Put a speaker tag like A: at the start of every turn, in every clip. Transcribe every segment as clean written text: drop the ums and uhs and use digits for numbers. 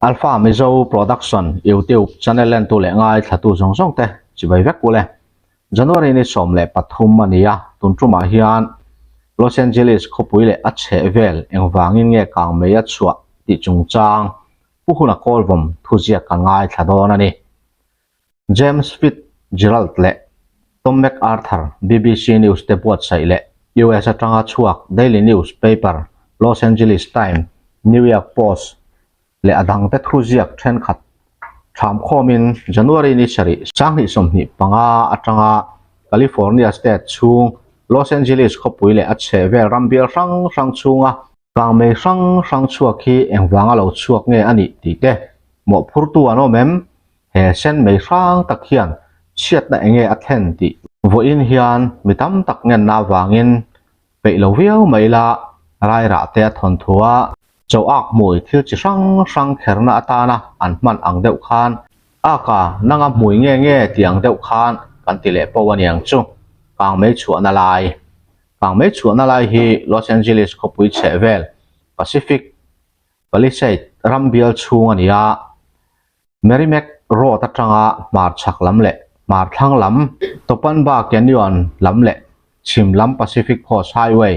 A: Alpha Mizo Production YouTube channel entu leh ngaithlatu zawng zawng te chibai vek ule. January ni 13 a ni a, tun tumah hian Los Angeles khawpui leh a chheh vel engvangin nge kang mei a chhuah tih chungchang Pu Huna Kawlvawm thuziak kan ngaithla dawn a ni. James Fitzgerald leh Tom MacArthur, BBC News te buatsaih leh US atanga chhuak Daily News paper, Los Angeles Times, New York Post leh a dangte thuziak thenkhat thamkhawmin January ni sarih 2025 atanga California state chhung Los Angeles khawpui leh a chhehvel ram bial hrang hrang chhunga kangmei hrang hrang chhuak hi engvanga lo chhuak nge a nih tih te mawhphurtu an awm em? He sen mei hrang tak hian chhiatna enge a thlen tih vawiin hian mi tam tak ngenna avangin peih lo viau mai ila rairah te a thawn thu a, chaw ak hmui thil chi hrang hrang kherna atana an hman ang deuh khan aka nanga hmui nge nge tih ang deuh khan kan ti leh pawh aniang chu kang mei chhuahna lai. Kang mei chhuahna lai hi Los Angeles khawpui chhehvel Pacific Palisade ram bial chhung a ni a. Merrimack Road atanga hmar chhak lam leh hmar thlang lam, Topanba Canyon lam leh chhim lam Pacific Coast Highway,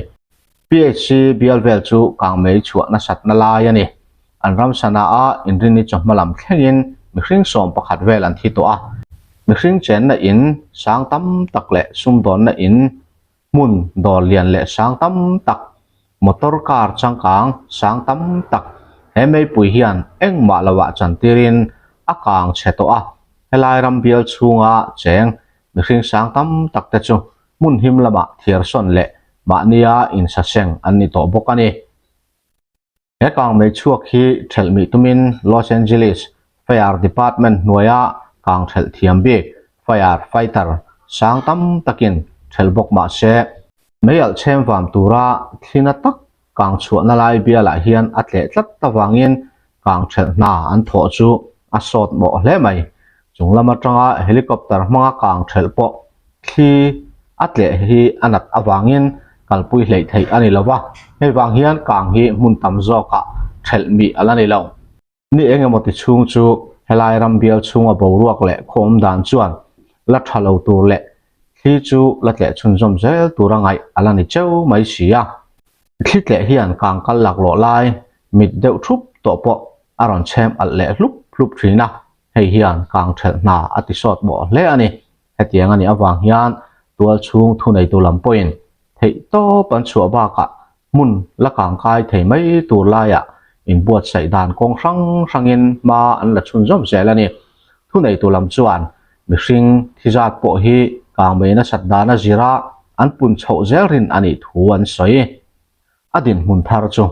A: PHC, bial vel chu kangmei chhuah nasatna lai a ni. An ram sana a inrinni chawhma lam thlengin mihring 11 vel an thi tawh a, mihring chenna in sang tam tak leh sumdawnna in Hmun dawr lian leh sang tam tak, motor car changkang sang tam tak he meipui hian engmah loah chantirin a kang chhe tawh a, helai ram bial chhunga cheng mihring sang tam tak te chu hmun him lamah thiarsawn leh mahnia insaseng an ni tawh bawk a ni. He kangmei chhuak hi thelh mih tumin Los Angeles Fire Department hnuaia kang thelh thiam bik fire fighter sang tam takin thelh bawk mah se, mei alh chhem vam tura thlina tak kang chhuahna lai bialah hian a tleh tlat avangin kang thelh hna an thawh chu a sawt mawh hle mai. Chung lam atanga helicopter hmanga kang thelh pawh thli a tleh hi a nat avangin kalpui hleih theih a ni lo va, hei vang hian kang hi hmun tam zawkah thelh mih a la ni lo. Ni eng emaw ti chhung chu helai ram bial chhunga boruak leh khaw awm dan chuan la tha lo tur leh thli chu la tleh chhunzawm zel tura ngaih a la ni cheu mai si a. Thli tleh hian kang kal laklawh lai mit deuh thup tawh pawh a rawn chhem alh leh hlup hlup thin a, hei hian kang thelh hna a ti sawt mawh hle a ni. Hetiang a nih avang hian tual chhung thuneitu lam pawhin theih tawp an chhuah bakah hmun la kangkai thei mai tur laiah inbuatsaih dan kawng hrang hrangin hma an la chhunzawm zel a ni. Thuneitu lam chuan mihring thi zat pawh hi kangmei nasat dan a zira an pun chhoh zel rin a nih thu an sawi. A dinhmun thar chu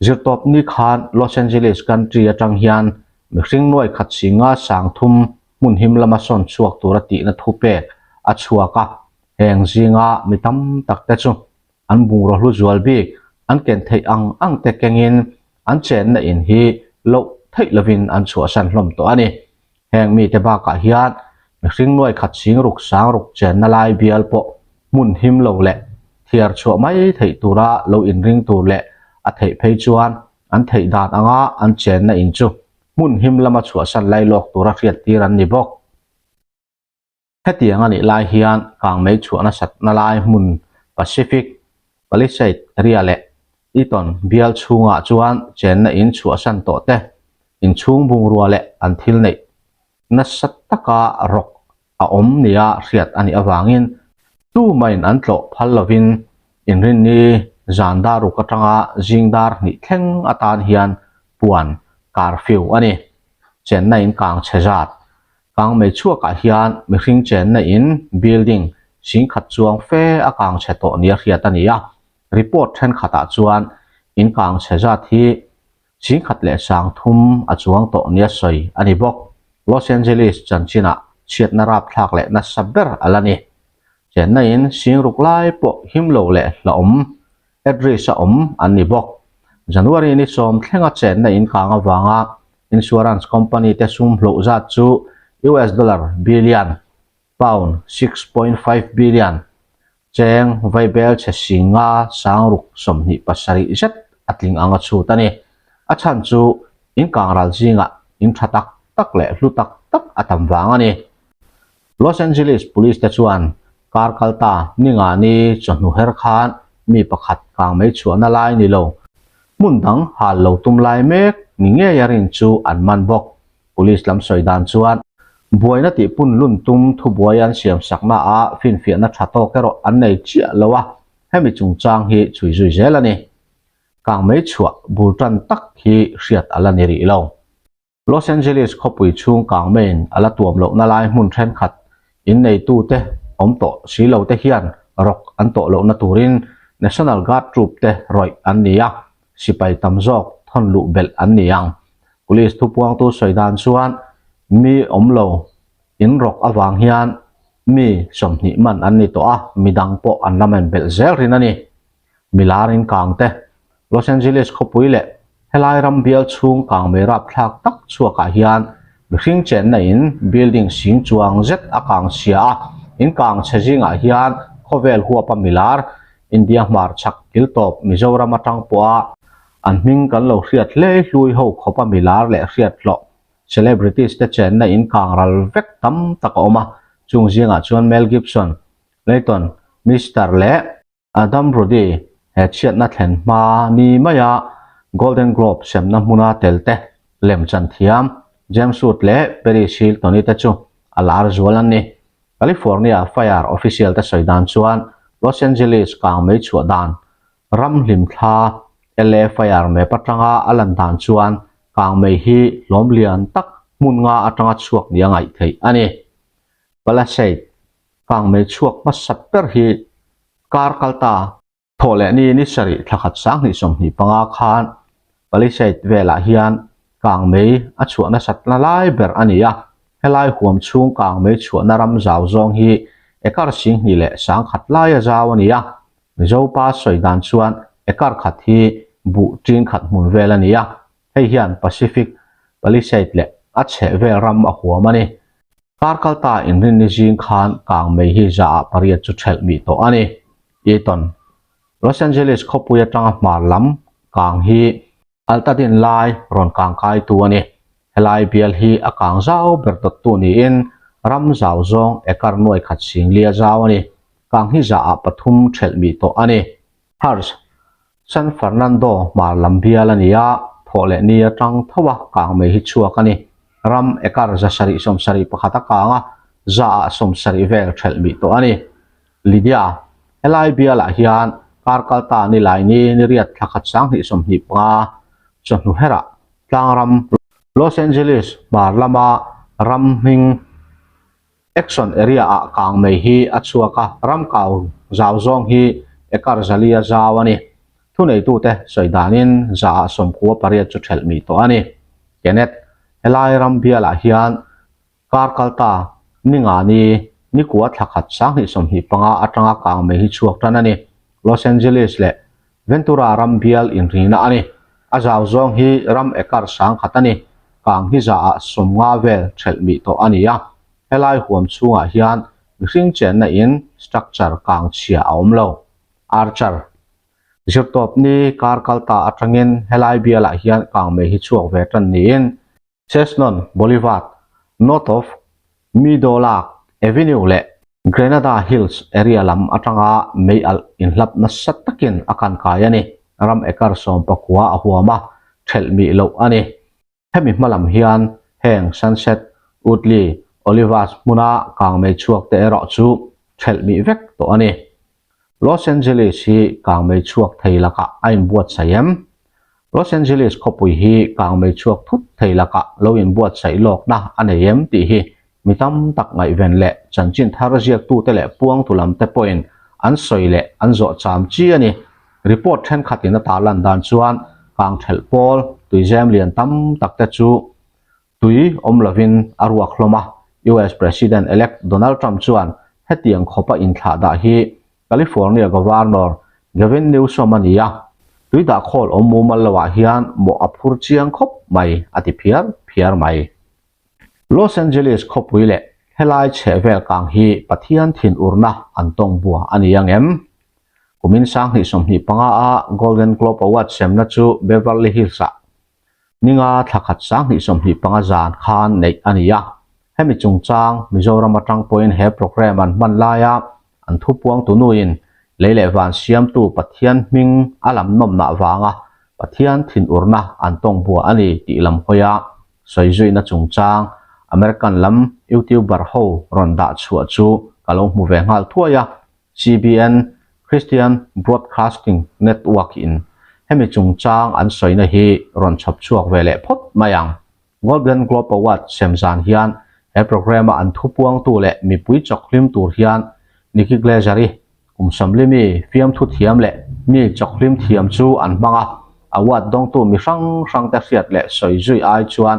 A: Zirtawp ni khan Los Angeles Country atang hian mihring nuai khat singa 3000 hmun him lama sawn chhuak tura tihna thupek a chhuak a, heng zinga mi tam tak te chu an bungraw hlu zual bik an ken theih ang ang te kengin an chenna in hi loh theih lovin an chhuahsan hlawm tawh a ni. Heng mite bakah hian mihring nuai khat sing ruk sang ruk chenna lai bial pawh hmun him lo leh thiar chhuah mai theih tura lo inring tur leh a theih phei chuan an theih dan anga an chenna in chu hmun him lama chhuahsan lai lawk tura hriattir an ni bawk. Hetiang a nih lai hian kangmei chhuah nasatna lai hmun Pacific Palisade area leh Eaton bial chhungah chuan chenna in chhuahsan tawh te, inchhung bungrua leh an thil neih nasa taka rawk a awm nia hriat a nih avangin tumain an tlawh phal lovin inrinni zan dar ruk atanga zing dar hnih thleng atan hian puan curfew a ni. Chenna in kang chhe zat Kangmei chhuakah hian mihring chenna in, building, 10,000 chuang fe a kang chhe tawh nia hriat a ni a. Report thenkhatah chuan in kang chhe zat hi 10,030 a chuang tawh nia sawi a ni bawk. Los Angeles chanchinah chhiatna rapthlak leh nasa ber a la ni. Chenna in 60,000 lai pawh him lo leh hlauhawm address a awm an ni bawk. January ni sawm thlenga chenna in kang avanga insurance company te sum hloh zat chu US dollar billion, pound 6.5 billion, cheng vaibel chhe 5 6 27 zet a tling ang a chhut a ni. A chhan chu. In kangral zingah in tha tak tak leh hlu tak tak a tam vang a ni. Los Angeles Police te chuan kar kalta ninga ni chawhnu her khan mi pakhat kang mei chhuahna lai ni lo, hmun dang hal lo tum lai mek ni ngei a rin chu an man bawk. Police lam sawi dan chuan buaina tih pun lun tum thubuai an siam sakna ah finfiahna tha tawk erawh an nei chiah lo a, hemi chungchang hi chhui zui zel a ni. Kang mei chhuah bul tan tak hi hriat a la ni rih lo. Los Angeles khawpui chhung kang meiin a la tuam lohna lai hmun thenkhat inneitute awm tawh si lo te hian rawk an tawh lohna turin National Guard troop te rawih an ni a, sipai tam zawk thawn luh belh an ni ang. Police thupuangtu sawi dan chuan mi awm lo in rawk avang hian mi 20 man an ni tawh a, midang pawh an la men belh zel rin a ni. Milar in kang te, Los Angeles khawpui leh helai ram bial chhung kang mei rapthlak tak chhuakah hian mihring chenna in building sing chuang zet a kang chhia a, in kang chhe zingah hian khawvel huapa milar India hmar chhak kil tawp Mizoram atang pawha an hming kan lo hriat hlei hlui ho khawpa milar leh hriat hlawh celebrities te chenna in kang ral vek tam tak a awm a, chung zingah chuan Mel Gibson, Leighton Meester leh Adam Brody, he chhiatna thlen hma ni maia Golden Globe semna hmuna tel te, lemchan thiam James Wood leh Paris Hilton-i te chu a lar zual an ni. California Fire official te sawi dan chuan Los Angeles kang mei chhuah dan ram hlimthla LA Fire map atanga a lan dan chuan kang mei hi hlawm lian tak hmun nga atanga chhuak nia ngaih theih a ni. Palisade Kang mei chhuak hmasa ber hi kar kal ta. Thawh leh ni ni sarih thla khat 2025 khan Palisade velah hian kang mei a chhuah nasat na lai ber a ni a, helai huam chhung kang mei chhuahna ram zau zawng hi ekar 2000 leh 1000 laia zau a ni a, Mizo pa sawi dan chuan ekar khat hi buh ṭing khat hmun vel a ni a, hei hian Pacific Palisade leh a chhehvel ram a huam a ni. Kar kalta inrinni zing khan kang mei hi zaah pariat chu ṭhelh mih tawh a ni. Eaton, Los Angeles khawpui atanga hmar lam kang hi Altadin lai rawn kang kaitu a ni. Helai bial hi a kang zau ber dawttu niin ram zau zawng ekar nuai khat singlia zau a ni. Kang hi zaah pathum ṭhelh mih tawh a ni. Hurst, San Fernando hmar lam bial a ni a, thawh leh ni atang tho a kang mai hi chhuak a ni. Ram ekar 771 a kang a, za ah 70 vel thelh mih tawh a ni. Lydia, helai bialah hian kar kalta ni lai ni ni riat thla khat 2025 chawhnu herah tlangram Los Angeles hmar lama ram hming Action area ah kang mai hi a chhuak a, ram kau zau zawng hi ekar zali a zau a ni. Thuneitute sawi danin za ah 98 chu thelh mi tawh a ni. Kenneth, helai ram bialah hian kar kalta ninga ni nikua thla khat 2025 atanga kang mai hi chhuak tan a ni. Los Angeles leh Ventura ram bial inrina a ni. A zau zawng hi ram ekar 1000 a ni. Kang hi za ah 50 vel thelh mih tawh a ni a. Helai huam chhungah hian mihring chenna in structure kang chhia a awm lo. Archer. Zirtawp ni kar kalta atangin helai bialah hian kang mei hi chhuak ve tan niin Chesnon Boulevard, north of Meadowlark Avenue leh Granada Hills area lam atanga mei alh inhlap nasa takin a kan kai a ni. Ram ekar 19 a huam a, thelh mih loh a ni. Hemi hma lam hian heng Sunset, Woodley, Olivas hmuna kangmei chhuak te erawh chu thelh mih vek tawh a ni. Los Angeles hi kangmei chhuak thei lakah a inbuatsaih em? Los Angeles khawpui hi kangmei chhuak thut thei lakah lo inbuatsaih lawkna a nei em tih hi mi tam tak ngaihven leh chanchin thar ziaktute leh puangtu lam te pawhin an sawi leh an zawh cham chi a ni. Report thenkhatin a tarlan dan chuan kangthelh pawl tuizem lian tam tak te chu Tui awm lovin a ruak hlawm a, US President-elect Donald Trump chuan hetiang khawpa inthlah dah hi California Governor Gavin Newsom a ni a, tui dah khawl awm mumal loah hian mawh a phur chiang khawp mai a ti phiar phiar mai. Los Angeles khawpui leh helai chhehvel kang hi Pathian thinurna an tawng bua a ni ang em? Kumin 2025 a Golden Globe Award semna chu Beverly Hills-ah. Ninga thla khat 2025 zan khan neih a ni a. Hemi chungchang Mizoram atang pawhin he programme an hman laia an thupuang tunuin lei leh van siamtu Pathian hming a lam nawmnah vanga Pathian thinurna an tawng bua a ni tih lam hawia sawi zuina chungchang American lam YouTuber ho rawn dah chhuah chu ka lo hmu ve nghal thuai a. CBN, Christian Broadcasting Network in hemi chungchang an sawina hi rawn chhawp chhuak ve leh phawt mai ang. Golden Globe Award sem zan hian he programme-a an thupuangtu leh mipui chawkhlim tur hian Nikki Glaser-i kum sawmlimi fiamthu thiam leh mi chawkhlim thiam chu an hmang a, award dawngtu mi hrang hrangte hriat leh sawi zui ai chuan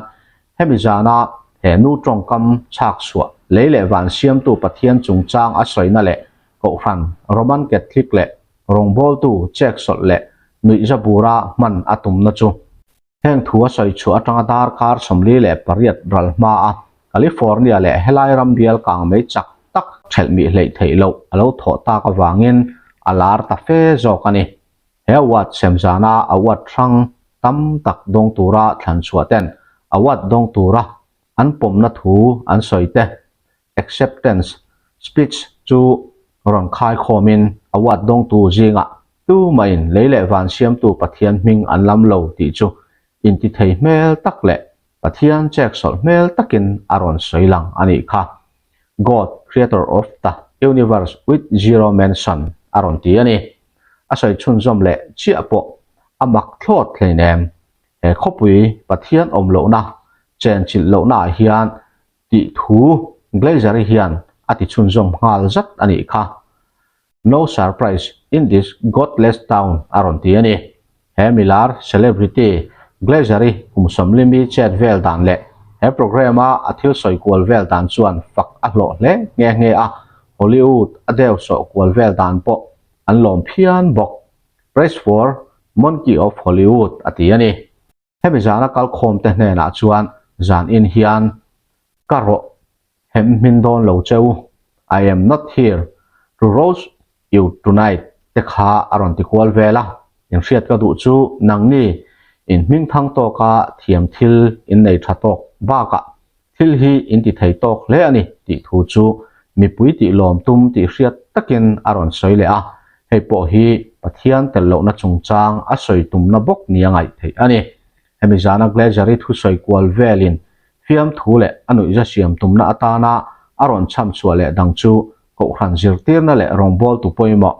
A: hemi zana he nu tawngkam chhak chhuah lei leh van siamtu Pathian chungchang a sawina leh Kohhran, Roman Catholic leh rawngbawltu cheksawlh leh nuihza bura hman a tumna chu Heng thu a sawi chhuah atanga darkar 48 ral hma a California leh helai ram bial kang mei chak tak thelh mih hleih theih loh a lo thawh tak avangin a lar ta fe zawk a ni. He award sem zana award hrang tam tak dawng tura thlan chhuah ten award dawng tura an pawmna thu an sawi te acceptance speech chu rawn khai khawmin award dawngtu zingah tumahin lei leh van siamtu Pathian hming an lam lo tih chu intithei hmel tak leh Pathian cheksawlh hmel takin a rawn sawi lang a nih kha. God, creator of the universe with zero mention a rawn ti a ni. A sawi chhunzawm leh chiah pawh a mak thlawt hleinem. He khawpui Pathian awm lohna, chenchilh lohnaah hian tih thu Glazer-i hian a ti chhunzawm nghal zat a nih kha. No surprise in this godless town a rawn ti a ni. He milar, celebrity, Glazer-i kum sawmlimi chet vel dan leh he programme-a a thil sawi kual vel dan chuan fak a hlawh hle nghe nghe a, Hollywood a deu sawh kual vel dan pawh an lawm phian bawk. Praise for Monkey of Hollywood a ti a ni. Hemi zana kalkhawmte hnenah chuan zan in hian ka rawh hem hmin dawn lo che u, I am not here to roast you tonight te kha a rawn ti kual vel a, in hriat ka duh chu nangni in hmingthang tawka thiam thil in nei tha tawk bakah Thil hi in ti thei tawk hle a ni tih thu chu mipui tih lawm tum tih hriat takin a rawn sawi leh a, hei pawh hi Pathian tel lohna chungchang a sawi tumna bawk nia ngaih theih a ni. Hemi zana Glazer-i thusawi kual velin fiamthu leh a nuihza siam tumna atana a rawn chham chhuah leh dang chu Kohhran zirtirna leh rawngbawltu pawimawh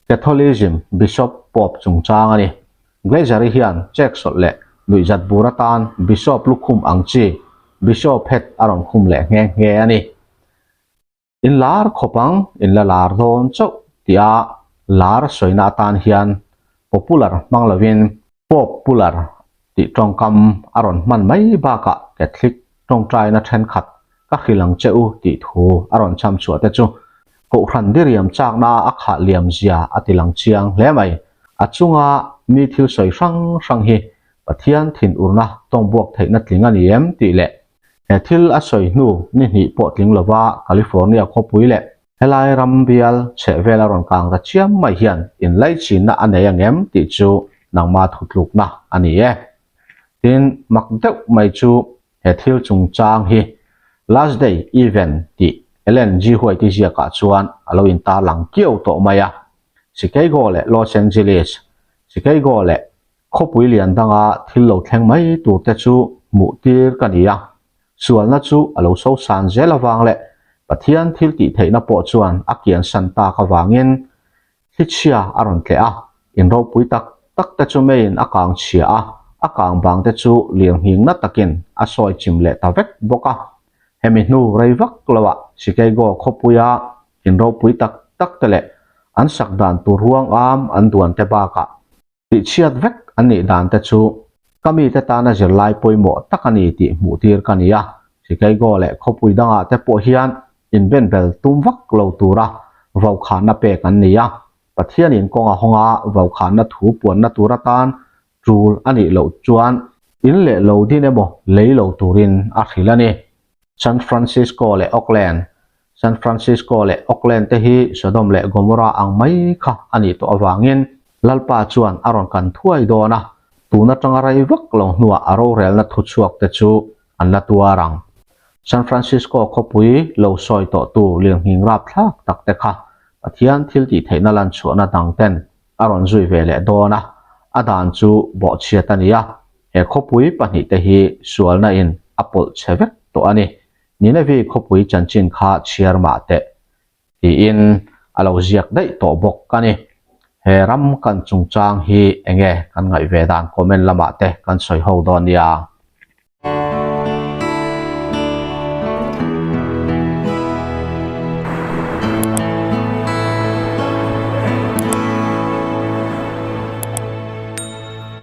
A: Catholicism Bishop Pope chungchang a ni. Glazer-i hian cheksawlh leh nuihzat bur atan Bishop lukhum ang chi Bishop hat a rawn khum leh nghe nghe a ni. In lar khawp ang, in la lar dawn chauh tia lar sawina atan hian popular hmang lovin pop-pular tih tawngkam a rawn hman mai bakah Catholic tawngtaina thenkhat ka hrilh ang che u tih thu a rawn chham chhuah te chu Kohhran diriam chakna a khah liam zia a ti lang chiang hle mai. A chunga mi thil sawi hrang hrang hi Pathian thinurna tawngbuak theihna tling a ni em tih leh he thil a sawi hnu ni hnih pawh tling lova California khawpui leh helai ram bial chhehvel a rawn kang ta chiam mai hian inlaichinna a nei angem tih chu nangma thutlukna a ni e. Tin, mak deuh mai chu He thil chungchang hi Last Day Event tih Ellen G. White-i ziakah chuan a lo intarlang kiau tawh mai a. Chicago leh Los Angeles, Chicago leh khawpui lian danga thil lo thleng mai turte chu hmuh tir ka ni a. Sualna chu a lo sosan zel avang leh Pathian thil tih theihna pawh chuan a kiansan tak avangin Thlichhia a rawn tleh a, in ropui tak tak te chu meiin a kang chhia a, a kang bang te chu lirnghing na takin a sawi chim leh ta vek bawk a. Hemi hnu rei vak loah Chicago khawpuia in ropui tak tak te leh an sak dan tur ruang am an duan te bakah Tihchhiat vek an nih dan te chu ka mite tana zirlai pawimawh tak a ni tih hmuh tir ka ni a, Chicago leh khawpui dangah te pawh hian inbenbel tum vak lo tura vaukhahna pek an ni a, Pathianin kawng a hawnga vaukhahna thu puanna tur atan tul a nih loh chuan in leh lo din emaw lei lo turin a hrilh a ni. San Francisco leh Oakland San Francisco leh Oakland te hi Sodom leh Gomorrah ang mai kha a nih tawh avangin Lalpa chuan a rawn kan thuai dawn a. Tun atanga rei vak lo hnuah a rorelna thuchhuak te chu an la tuar ang. San Francisco khawpui lo sawi tawhtu lirnghing rapthlak tak te kha Pathian thiltihtheihna lanchhuahna dang ten a rawn zui ve leh dawn a, a dan chu bawhchhiat a ni a, he khawpui pahnihte hi sualna in a pawlh chhe vek tawh a ni. Ninevi khawpui chanchin kha chhiar mah teh tiin a lo ziak daih tawh bawk a ni. He ram kan chungchang hi enge kan ngaih ve dan comment lamah te kan sawi ho dawn nia.